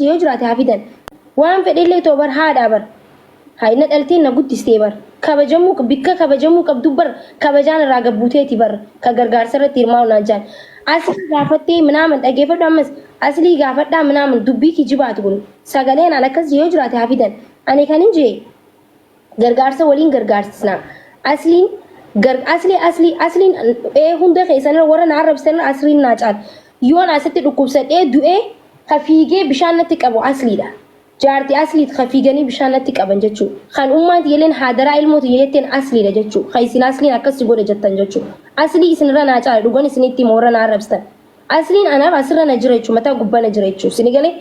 Yoo jiraate haa fidan. Waan fedhellee ta'u bar haadhaa bar. Hay na dhaltee na guddistee bar. Kabajamuu bikka kabajamuu qabdu bar kabajaan irraa gabbuuteeti bar ka gargaarsa irratti hirmaa'u naan jaan. Aslii gaafattee minaaman dhageeffadhu ammas aslii gaafadhaa minaaman dubbii kijibaati kun. Sagaleen an akkas yoo jiraate haa fidan. Ani kanin jee gargaarsa waliin gargaarsisna. Asliin gar aslii aslii asliin ee hunda keessanirra warra na arrabsitanirra asliin naa caala. Yoon asitti dhukkubsadhee du'ee ka fiigee bishaan natti qabu asliidha. Jaarti asliit ka fiiganii bishaan natti qaban jechuu. Kan ummaan tiyyaleen haadaraa ilmoo tiyya jetteen asliidha jechuu. Ka isin asliin akkas si godhe jettan jechuu. Aslii isinirra naa caala dhugan isinitti hima warra na arrabsitan. Asliin anaaf asirra na jira jechuudha. Mataa gubbaa na jira jechuudha. Sini galee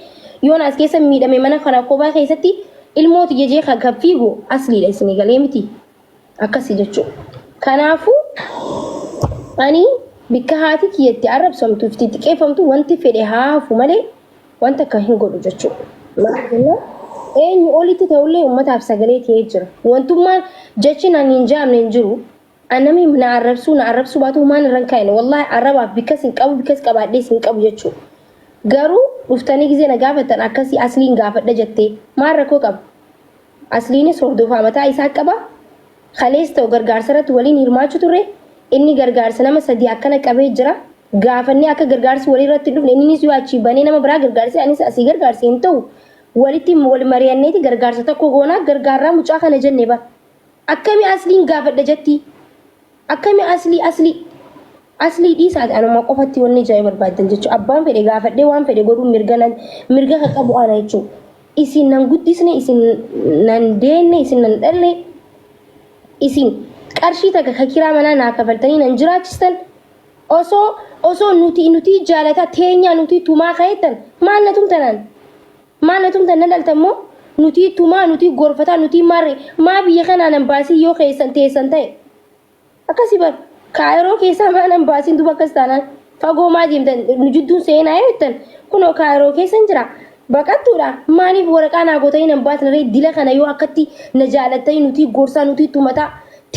yoon as keessa miidhame mana kana kophaa keessatti ilmoo tiyya jee kan kan fiigu asliidha isini galee miti. Akkasi jechuudha. Kanaafuu ani bikka haati kiyya itti arrabsamtu itti xiqqeeffamtu wanti fedhe haa hafu malee wanta akka hin godhu jechuudha. Maal jennaan eenyu olitti ta'ullee uummataaf sagalee ta'ee jira. Wantummaan jechi naan hin jaamne hin jiru. Anami na arrabsuu na arrabsuu baatu humaan irra hin kaa'ine. Wallaahi arrabaaf bikkas hin qabu bikkas qabaadhees hin qabu jechuudha. Garuu dhuftanii gizee na gaafattan akkasii asliin gaafadha jettee maal rakkoo qaba? Asliinis hordofaa mataa isaa qaba. Kalees ta'u gargaarsa irratti waliin hirmaachuu turre. Inni gargaarsa nama sadii akkana qabee jira. Gaafannee akka gargaarsi walii irratti hin dhufne inninis yoo achii banee nama biraa gargaarse anis asii gargaarse hin ta'u. Walitti wal mari'anneeti gargaarsa tokko goonaa gargaarraa mucaa kana jenne bara. Akkami asliin gaafadha jettii? Akkami aslii aslii aslii dhiisaati anuma qofatti wanni jaa'ee barbaaddan jechuudha. Abbaan fedhe gaafadhee waan fedhe godhuun mirga nan mirga kan qabu ana jechuudha. Isin nan guddisne isin nan deenne isin nan dhalle isin qarshii takka ka kiraa manaa naa kafaltanii nan jiraachistan osoo osoo nuti nuti jaalataa teenyaa nuti tumaa ka'eettan maal na tumtanaan? Maal na tumtan na dhaltan moo? Nutii tumaa nutii gorfataa nutii maarree maa biyya kanaa nan baasiin yoo keessan teessan ta'e akkasi bar kaayiroo keessaa maa nan baasiin duba akkas taanaan fagoo maa deemtan nu jidduun seenaa yoo jettan kunoo kaayiroo keessan jira baqattuudha maaliif waraqaa naa gootanii nan baasna ree dila kana yoo akkatti na jaalattanii nutii gorsaa nutii tumataa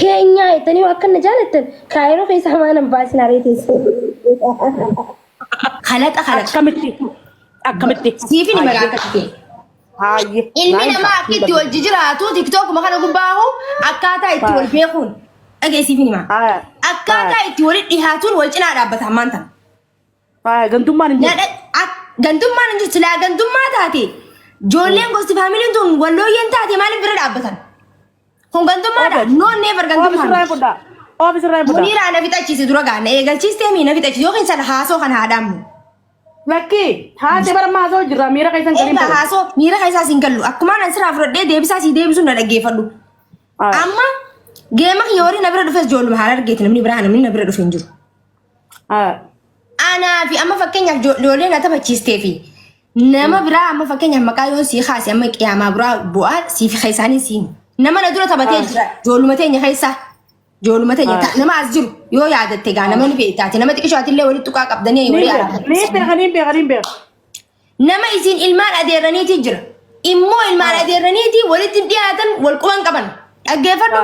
teenyaa jettanii yoo akka na jaalattan kaayiroo keessaa maa nan baasna ree teessan. Kalaqa kalaqa. Akkamitti? Akkamitti? Siifin hima akka ta'e. Haayye. Ilmi namaa akka itti wal jijiraatu tiktookuma kana gubbaahu akkaataa itti wal beekuun dhagee siifin hima. Haaya. Akkaataa itti walitti dhihaatuun wal cinaa dhaabbata ammaan tana. Haaya gantummaan hin jiru. Gantummaan hin jiru silaa gantummaa taate ijoolleen gosti faamiliin tun wallooyyeen taate maaliif bira dhaabbatan? Kun gantummaadha. No never Oofis gantummaa. irraa hin fudhaa. Oofis irraa hin fudhaa. Muniiraa na fixachiise dura gaa na eegalchiistee mii na fixachiise yookiin sana haasoo kana haa dhaabnu. Lakkii haasee bara ammaa haasoo jirra miira keessan galiin Egaa ta'u. haasoo miira keessaa siin gallu akkumaan an sirraa fudhadhee deebisaa sii deebisu na dhaggeeffadhu. Amma geema kiyya warri na bira dhufes ijoolluma haala argeeti namni biraa namni na bira dhufe hin jiru. Anaa fi amma fakkeenyaaf ijoollee na taphachiistee fi nama biraa amma fakkeenyaaf maqaa yoon sii kaase amma qiyaamaa biraa bu'aa sii fi keessaanii sii himu. Nama na dura taphatee jira ijoolluma teenya keessa. Ijoolluma teenya nama as jiru yoo yaadatte gaa nama ni beektaati nama xiqqishoo atillee walitti tuqaa qabdanii walii araarfatan. Ni beeka ni beeka ni beeka. Nama isin ilmaan adeerraniitii jira. Immoo ilmaan adeerraniitii walitti hin dhiyaatan wal quban qaban. Dhaggeeffadhu.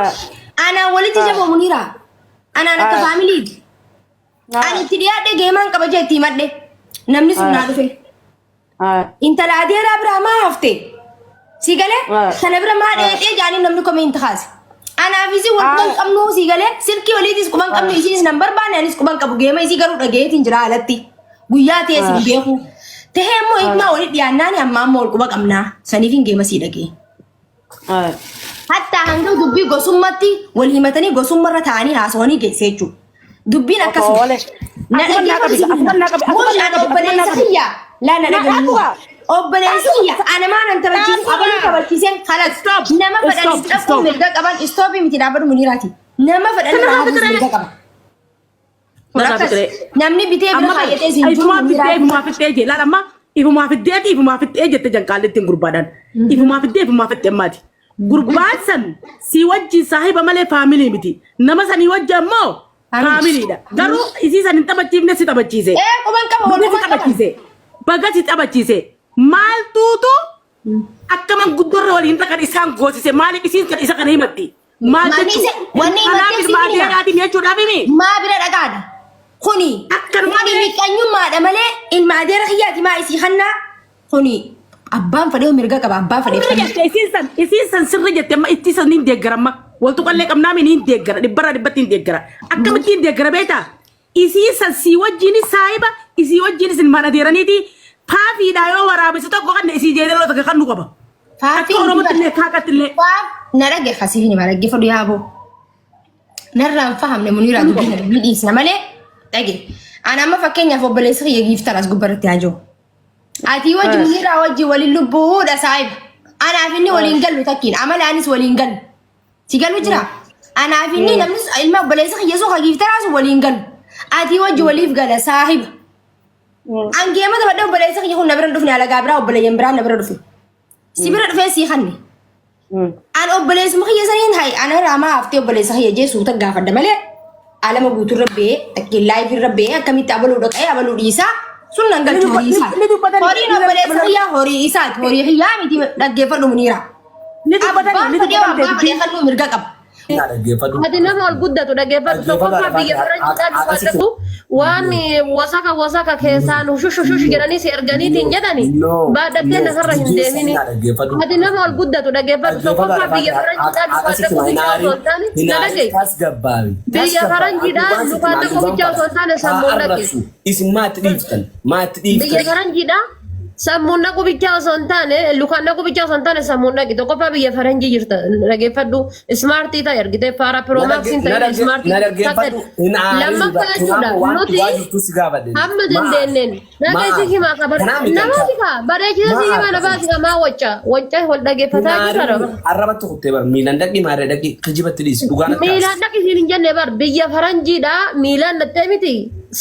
Anaan walitti jaboo muniiraa. Anaan akka faamiliiti. Ani itti dhiyaadhe geemaan qaba jee itti himadhe. Namni sun naa dhufe. Intala adeeraa biraa maa hafte? Si galee? Kana bira maa dheexee jaanii namni komee hin kaase. Anaaf isin wal quban qabnu si galee silkii waliitis quban qabnu isinis nan barbaanne anis quban qabu geema isii garuu dhageetiin jira alatti. Guyyaa ta'es hin beeku. Tahee immoo hiikmaa walitti dhiyaannaani amma amma wal quba qabnaa. Saniif hin geema sii dhagee. Hatta hanga dubbii gosummatti wal himatanii gosummarra taa'anii haasawanii geesse jechuudha. Dubbiin akkasuma. Oole. Na Asuman naa qabi, asuman naa qabi, asuman naa Mush qabi, asuman obboleessa naa qabi. kiyya. Laa na Na dhagahi. dhaquwa. Obboleessi kiyya ana maan an taphachiise abaluu taphachiiseen kalas. Stop. Nama fedhan Stop. dhaquu Stop. mirga qaban istoobii miti dhaabbatu muniiraati. Nama fedhan Kana irraa haa hafuus fixiree. mirga qaban. Kana Akkas. fixiree. Namni bitee bira Amma kaayyatee siin jiru ifumaa fiddee muniiraati. ifumaa fiddee jee laala amma ifumaa fiddeeti ifumaa fiddee jette janqaallettiin gurbaadhaan. Ifumaa fiddee ifumaa fiddee ammaati. Gurbaan san si wajjin saahiba malee faamilii miti. Nama sanii wajji ammoo faamiliidha. Garuu isii san hin taphachiifne si taphachiise. Ee quban qaba wal Baga si quban qaban. taphachiise. Baga si taphachiise. Maaltuutu akka manguddoorra waliin dhaqan isaan goosise maaliif isiin san isa kana himatti? Maal Manni jechuun? isa- wanni Kanaaf himattee ilma siif hima. adeeraatiin jechuudhaaf himi. Maa bira dhaqaadha. Kuni Akkanuma kuni malee. miqqanyummaadha malee ilma adeera kiyyaati maa isii kannaa kuni Abbaan fedhee mirga qaba abbaa fedheef Sirri jette isiin san isiin san sirri jette amma itti san hin deeggara amma wal tuqallee qabnaa mini hin deeggara dhibbarraa dhibbatti hin deeggara akkamitti hin deeggara beektaa isii san sii wajjiinis saahiba isii wajjiinis ilmaan adeeraniiti faafiidhaa yoo waraabessa tokko kan isii jeedaloo takka kan nu qaba akka oromootti illee kaaqatti illee Faaf na dhage kasiif ni dhaggeeffadhu yaaboo. Narraa hin fahamne muniiraa dubbii kana ni dhiisna malee dhage. Ani amma fakkeenyaaf obboleessi kiyya giiftar as gubbarratti haa jiru. Ati wajji muniiraa wajji waliin lubbuudha saahiba. Anaaf inni waliin gallu takkiin amalaanis waliin gallu. Si galu jira. Anaaf inni namni ilma obboleessa kiyya sun hagiiftaraa sun waliin galu. Ati wajji waliif gala saahiba. Angeema taphadhee obboleessa kiyya kun na bira hin dhufne alagaa biraa obboleeyyan biraa na bira dhufe. Si bira dhufee sii kanne. An obboleessuma kiyya saniin hay ana raamaa haftee obboleessa kiyya jee suuta gaafadha malee alama guutuu irra ba'ee takkiin laayif irra ba'ee akkamitti abaluu dhaqee abaluu dhiisaa sun nan galchu horii isaa. Ni dubbatani. Horiin obboleessa kiyyaa horii isaati horii kiyyaa miti dhaggeeffadhu muniira. Ni dubbatani Abbaan ni fedhee dubbatan abbaa fedhee kennuu mirga qaba. Dhaggeeffadhu. Ati nama ol guddatu dhaggeeffadhu. Tokkoffaa biyya faranjiidhaa dubbadhu waan wasaka wasaka keessaan shushu shushu jedhanii si erganiitiin jedhani baadhattee lafarra hin deemini. Ati nama ol guddatu dhaggeeffadhu. Tokkoffaa biyya faranjiidhaa dubbadhu bichaa osoo hin taane na dhaga'i. Tasgabbaawi. Biyya faranjiidhaa lukaan dhaqu bichaa osoo hin taane sammuun dhaqi. Isin maatti dhiiftan? Maatti Biyya dhiiftan? faranjiidhaa sammuun dhaqu bichaa osoo hin taane lukaan dhaqu bichaa osoo hin taane sammuun dhaqi. Tokkoffaa biyya faranjii jirta dhaggeeffadhu. Ismaartii ta'e argitee faara piroomaksiin Na ta'e ismaartii dhaggeeffadhu. Hin aarin. Lammaffaa jechuudha Waan nuti dhugaa jirtu si gaafadhe. hamma dandeenyeen dhageessi himaa ka namaati ka bareechisa si himaa na baasi ka maa wacca wacca wal dhaggeeffataa jirra. Arrabatti kuttee bar miilaan dhaqi maarree dhaqi kijibatti dhiisi dhugaan akka Miilaan dhaqi siin hin jenne bar biyya faranjiidha miilaan dhattee miti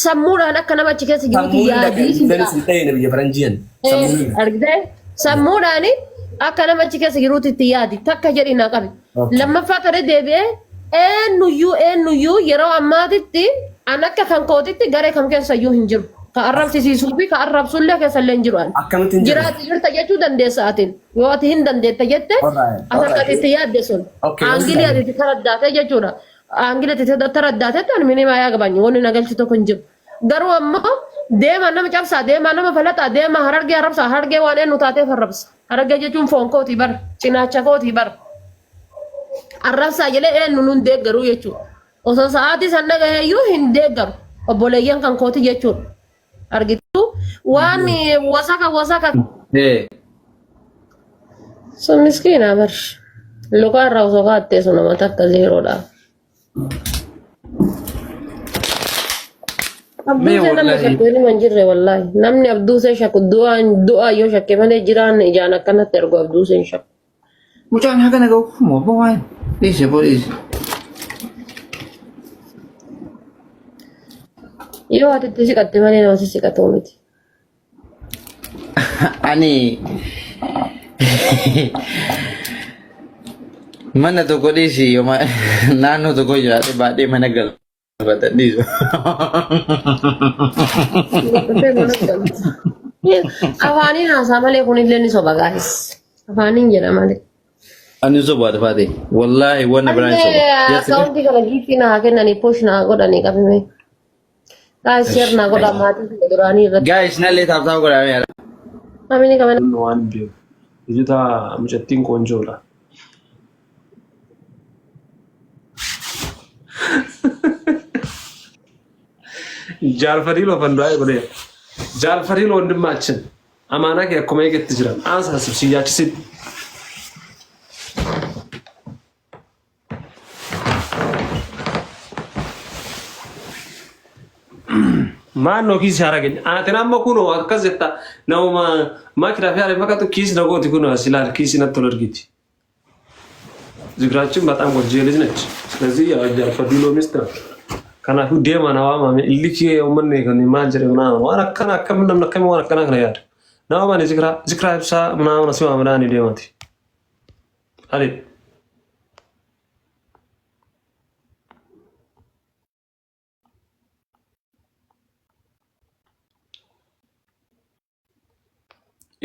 sammuudhaan akka nama achi keessa jirutti Sammuun dhaqe yaadii si miilaan jira. sin ta'e biyya faranjiyan. Sammuun Argitee sammuudhaan akka nama achi keessa jirutti itti yaadi takka jedhi naa qabi. Okay. Lammaffaa tare deebi'ee eenyuyyuu eenyuyyuu yeroo ammaatitti an akka kan kootitti garee kam keessa iyyuu hin jiru. Ka arrabsisiisuu fi ka arrabsullee keessa illee hin jiru ani. Akkamitti hin jiru? Jiraati jirta jechuu dandeessa atin. Yoo ati hin dandeetta jette Alright, ati akka alright. ati itti yaadde sun. Okay, Aangilii ati itti taraddaate jechuudha. Aangilii ati itti taraddaatetti ani minimaa yaa gabaanyi wanni na galchu tokko hin jiru. Garuu ammoo deemaa nama cabsaa, deemaa nama falaxaa, deemaa harargee arrabsaa, harargee waan eenyu taateef arrabsa. Harargee jechuun foon kootii bar, cinaacha kootii bar. Arrabsaa jedhee eenyu nun deeggaruu jechuudha. Osoo sa'aatii san dhagaheeyyuu hin deeggaru. Obboleeyyan kan kooti jechuudha. Argitu waan wasaka wasaka. Eh, Sun miskiina bar. Lukaa irraa osoo kaattee sun nama takka zeeroodha. Mee Abduusee namni wallahi. shakku ilma hin jirre wallaahi. Namni abduusee shakku du'aan du'aa yoo shakke malee jiraan ijaan akkanatti argu abduusee hin shakku. Mucaan haga naga moo bowaan dhiise boo dhiise. Yoo ati itti siqatte malee nama si siqatuu miti. Ani mana tokko dhiisi yooma naannoo tokko jiraate baadhee mana galfata dhiisu. Dhufee mana galta. Afaaniin haasaa malee kunillee ni soba gaa'is. Afaaniin jedha malee. Ani soba faate wallaahi wanna biraan soba. Allee akkaawuntii kana giiftii naa kennanii push naa godhanii qabime. Guys share naa godhaa maatii kiyya duraanii irratti. Guys nallee taaf taaf godhaa yaala. Amini qabana. waan beeku. ልጅቷ ሙጨቲን ቆንጆ ናት። ጃልፈዲሎ ፈንዱ አይጎዴ ጃልፈዲሎ ወንድማችን አማና ከኩማ ይገት ይችላል አንሳስብ ሲያች ሲል ማን ነው ኪስ ያደረገኝ? ትናመ ኩኖ አከስ ጀታ ነውማ ማኪራ ፊያለ መቀጡ ኪስ ነጎቲ ኩኖ ሲላል ኪስ ነጥሎ እርጊቲ ዝግራችን በጣም ቆንጆ ልጅ ነች። ስለዚህ ያው ጃልፈዲሎ ሚስት ናት። ከናፉ ዴማ ነዋ ማሜ ኢልኪ ኡመኔ ከኒ ማል ጀረ ምናምን ዋን አከና አከም ነም ነከም ዋን አከና ከነ ያድ ነዋ ማኔ ዝክራ ዝክራ ይብሳ ምናምን ሲማ ምናምን ዴማቲ አሪ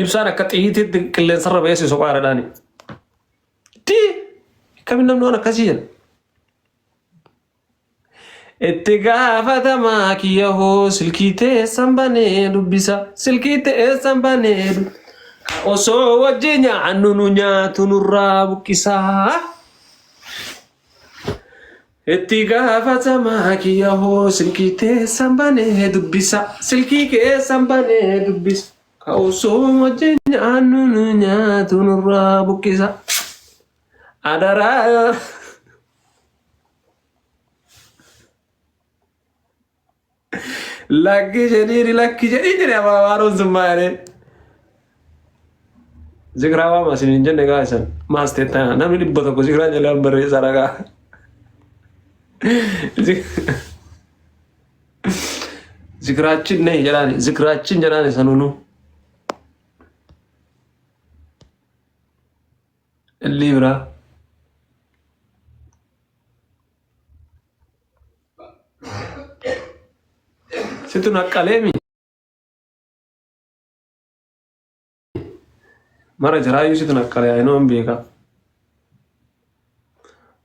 ibsaan akka xiyyiitiitti qilleensarra ba'ee si soqaa dhaani. Di akkamiin namni waan akkasii jedha. Itti gaafatamaa kiyya hoo silkii teessan banee dubbisa silkii teessan banee Osoo wajji nyaannu nu nyaatu nurraa buqqisaa. Itti gaafatamaa kiyya hoo silkii teessan banee dubbisa. Silkii keessan banee dubbisa. Ka osoo wajji nyaannu nu nyaatu nurraa buqqisa. Adaraa. Lakki jedhiini lakki jedhii jedhe abaabaroon sun maalee. Zikraa waama isin hin jenne gaa isan maas teettaa namni 100 zikraa jalaan barreessaa dhagaa. Zikraachin nahi jedhaani zikraachin jedhaani sanunu. Illii biraa. Situ naqqaleemi. Mara jiraayyuu situ naqqale ayinoo hin beekaa.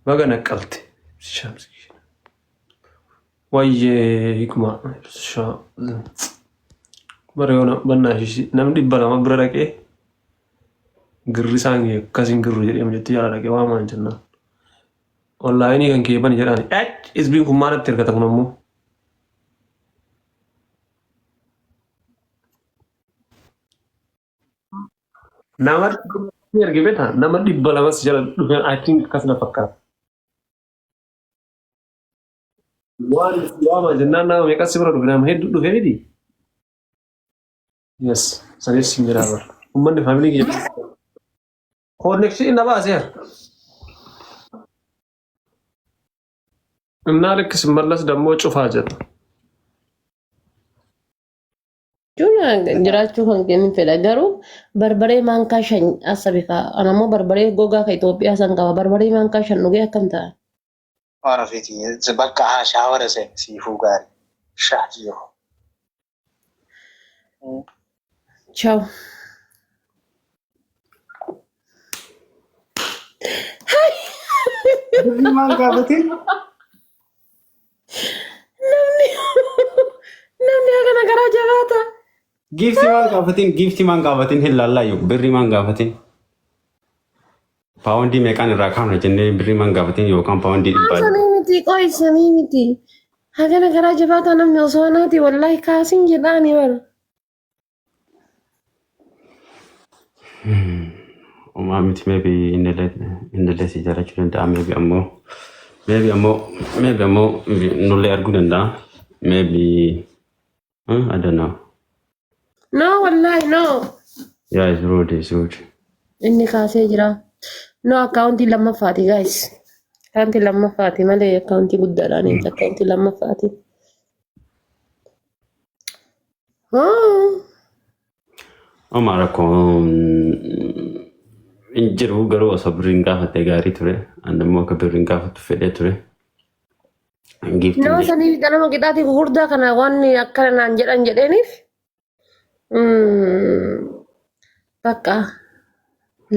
Baga naqqalte. Wayyee hikma. Bara yoona bannaa ishii namni 200 bira dhaqee girrisaan kee akkas hin girru jedhee jetti jala dhaqee waamaan jennaan. Onlaayinii kan kee bani jedhaan. Ach isbiin kun maalatti ergata kun ammoo. Nama erge beektaa nama 200 si jala dhufeen I think akkas na fakkaata. Waan waama jennaan nama meeqas si bira dhufe nama hedduu dhufe miti. Yes sanis sin jedhaa bara. Uummanni faamilii kiyya. Connection na baaseera. Innaa ልክ ስመለስ ደግሞ ጩፋ jedha. Jechuun jiraachuu kan kennu fedha garuu barbaree maankaa shan asabe kaa ana immoo barbaree gogaa ka Itoophiyaa san qaba barbaree maankaa shan dhugee akkam ta'a. Waan ofiitii bakka haa shaawara seeni siifuu gaarii. Shaa jiru. Ciao. Birrii maal gaafatin? Namni namni akkana garaa jabaata. Giiftii maal gaafatin? Giiftii maal gaafatin? Hin laallaayyu. Birrii maal gaafatin? Paawundii meeqaan irraa kaafna jennee birrii maal gaafatin yookaan paawundii dhibbaa. Sanii miti qoy sanii miti. Hagana garaa jabaata namni osoo anaati wallahi kaasin jedhaani bara. Homaa miti maybe innillee si jaalachuu danda'a maybe ammoo nullee arguu danda'a maybe I don't know. No wallahi no. Yeah, it's rude, it's rude. Inni kaasee jira. No akkaawuntii lammaffaati guys. Akkaawuntii lammaffaati malee akkaawuntii guddaadhaan hin akkaawuntii lammaffaati. Homaa rakkoo hin jiru garuu osoo birriin gaafatte gaarii ture. Ani immoo akka birriin gaafattu fedhee ture. Giiftiin Nama sanii ganama qixaatii gurguddaa kana waan akkana naan jedhan jedheeniif bakka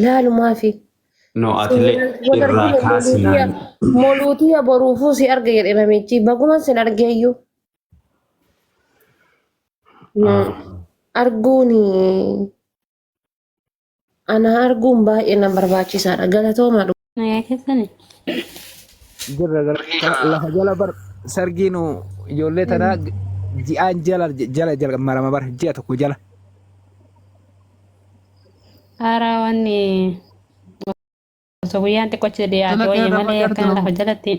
laalumaa fi No, atillee irraa kaasinaan. moluutii boruufuu si arga jedhe namichi baguma sin argeeyyuu. Arguun ana arguun baay'ee na barbaachisaadha galatoomaa. Nagaa keessani. Jirra lafa jala bar sargiin ijoollee tanaa ji'aan jala jala jala marama bar ji'a tokko jala. Haaraa wanni osoo guyyaan xiqqoochi dhiyaate Jala wayya keerra malee jartu akkana nama. lafa jalatti.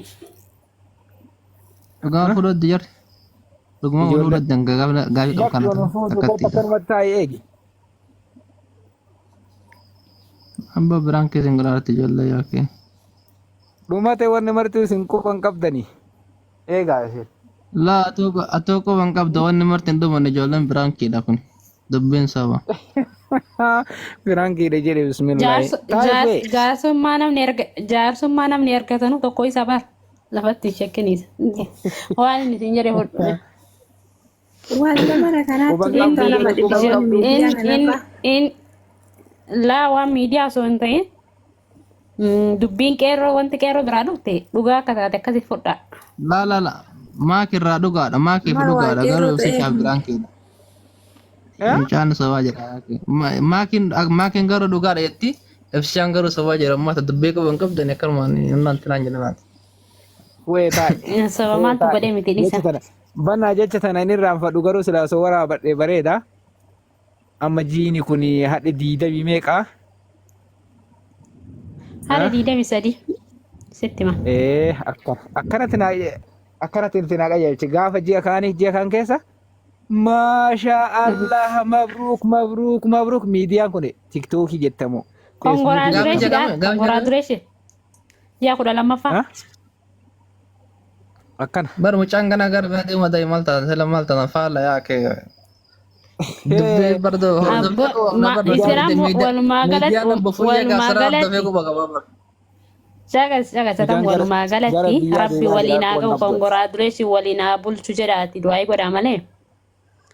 Dhugaa fuudhuutti jarri. Dhuguma Ijoollee fuudhuutti gaafii qabu lakki kana waan fuutu takkatti. kootu akkanumatti taa'ee eegi. Abba biraan keessa hin godhaatti ijoollee yookiin. Dhumate wanni marti isin quban qabdanii. Eegaa isin. Laa atoo quban qabda wanni marti hin dhumanne ijoolleen biraan kiidha kun. Dubbiin saba. Biraan kiidha jedhe bismillaahi. Taa'ee bu'ee. Jaarsummaa namni ergatanu tokko isa bar lafatti hin shakkiniisa. Waan inni isin jedhe fudhu. Waan zamana kanaatti Quban beektaa qabdu nama dhiba quban waan qabdu. miidiyaa In in kanarra. in laa waan miidiyaa osoo hin ta'in dubbiin qeerroo wanti qeerroo biraa dhufte dhugaa akka taate akkasi fudhaa. Laa laa laa. Maak irraa dhugaadha. Maakiif Maal waan dhugaadha qeerroo garuu ta'eef ibsishaaf biraan kiidha. Mucaan sobaa jira. Maakiin maakiin garuu dhugaadha jetti. Ibsishaan garuu sobaa jira. Uummata dubbii qabu hin qabdan akkanumaan innaan tinaan jedhamaati. Wee taa'e. Soba Wee maaltu taa'e. godhee miti Jecha dhiisa. tana. Banaa jecha tana inni irraanfadhu garuu silaa osoo waraabadhe bareeda. Amma jiini kun hadhe diidamii meeqa? Haala 23 sitti hima. Ee akkana akkanatti naa akkanatti naa qajeelche gaafa ji'a kaanii ji'a kaan keessa maashaa Allah mabruuk mabruuk mabruuk miidiyaan kun tiktookii jettamu feesbuukii Gaafa jettamu. ji'a Congratulations kami? Gaafa ji'a kami? congratulations. Ji'a 12ffaa. Akkana. Bar mucaan kana gara bira deema ta'e maal taatan sila maal taatan faala yaa kee. Dubbii bardoo Abbo hordoftee quba qabna ma bar isiraan walumaa galatti miidiyaan obbo Fuyyee walumaa gaasara hordofee galatti quba qaba bar. Shagas shagasatam Mucaan gara walumaa gara galatti biyyaa rabbi deemaa waliin jira haa quba ga'u hin qabdu. congratulations waliin haa bulchu jedhaati du'aa godhaa malee.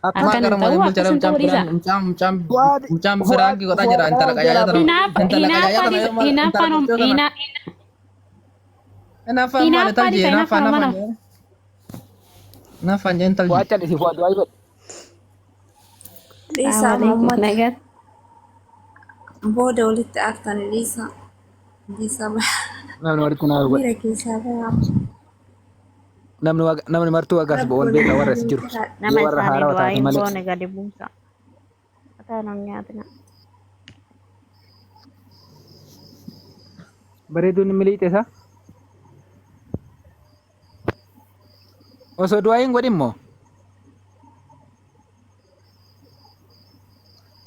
Akkana. Maa Akkan hin gara ta'u waliin bulcha akkas hin mucaan ta'u dhiisa. biraan mucaan mucaan Fuwaad mucaan Fuwaad biraanki godhaa Fuwaad jira intala qaama qajaajaa jalaa tana buute. intala qajaajaa tana yoo maal intala Hinaaffaan bulchoo kana hinaaffaan maali hinaaffaan talji isa hinaaffaan hinaaffaan hinaaffaan mana. jee hinaaffaan jee intalji. Fuwaad callisii Fuwaad du'aa godhe. Dhiisaa Salaamu alaikum uummata nagaa. booda walitti aartanii dhiisaa. Dhiisaa Namni walitti naa godhe. miira keessaa bahaa. Namni namni martuu waggaas Rabbi wal beeka warra as jiru. waliin jiraadha. Yoo Nama warra isaanii haarawa du'aa taate hin malee. goone gadi buusa. Mataa nam nyaatina. Bareeduun miliixe isaa. Osoo du'aa hin godhin moo?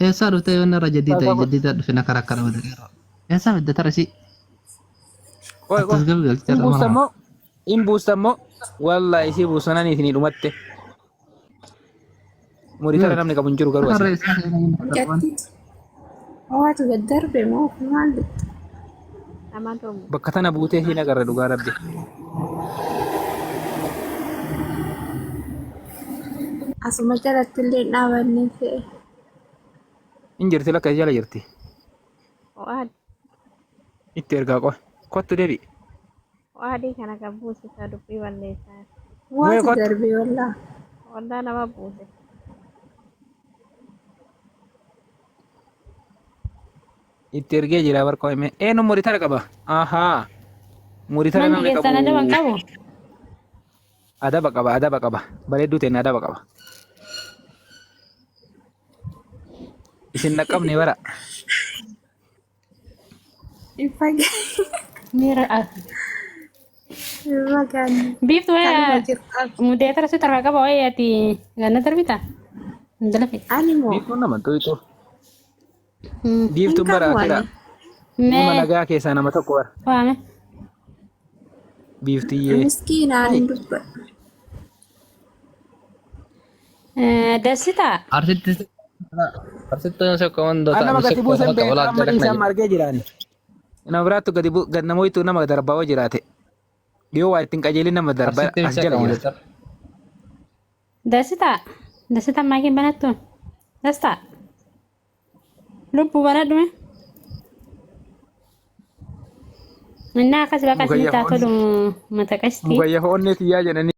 Eessaa dhuftee yoo narra jaddii ta'e jaddii ta'e dhufe na karaa karaa godhe. Eessaa fidde tara isii. Qoy qoy. Attas galgalchite Hin irra buusta mana. moo? Hin buusta moo? Wallahi isii buusananii isinii dhumatte. Murii tana namni qabu hin jiru garuu Harree asii. isaa seenaa hin darban. Mucattii waatu gad darbe moo maal jette? Namatu Bakka tana buutee hin agarra dhugaa rabbi. Asuma jalatti illee hin dhaabanne fe'e. Hin jirti lakka jala jirti. Fu'aad Itti ergaa qoy. Kottu deebi. Fu'aadii kana kan buuse isaa dubbii balleessaa. Mee Waatu kottu. darbe wallaa. Waldaa nama buuse. Itti ergee jira bar qoy mee. Eenyu murii tana qaba? Ahaa. Murii tana Manni namni keessan adaba hin qabu. qabu. Adaba qaba adaba qaba. Bareedduu ta'e adaba qaba. Isin dhaqqabne bara. Hin fagaanne. Miira Hin fagaanne. biiftu Kanuma waya jirtu. mudeetara si tarraa qaba waya ati ganna darbita. Dalafe. Ani moo Biiftuun nama to'ito. hin Biiftuun bara qabu akira. ani. Nama Mee nagaa keessaa nama tokko bara. waame. Biiftiyyee. Miskiinaan hin dubbadhu. Dasitaa. Arsitti arsitti yoo komandoo An ta'an nama gadi sekko buusan bakka beekaa walaa amma jalak na dhiisaan jedhu. argee jiraani. Nama biraattu gadi bu gad namoitu nama darbaa yoo jiraate. Yoo waa ittiin qajeelin nama darba Arsitti as ibsa jala qabu jira. jechuudha. Dasitaa. Dasitaa maakiin banattu. Dastaa. Lubbuu banadhume. Innaa akkas baqa isinii Mukayyafa taa tolu mata qashtii. Mukayyafa onnee tiyyaa jedhanii.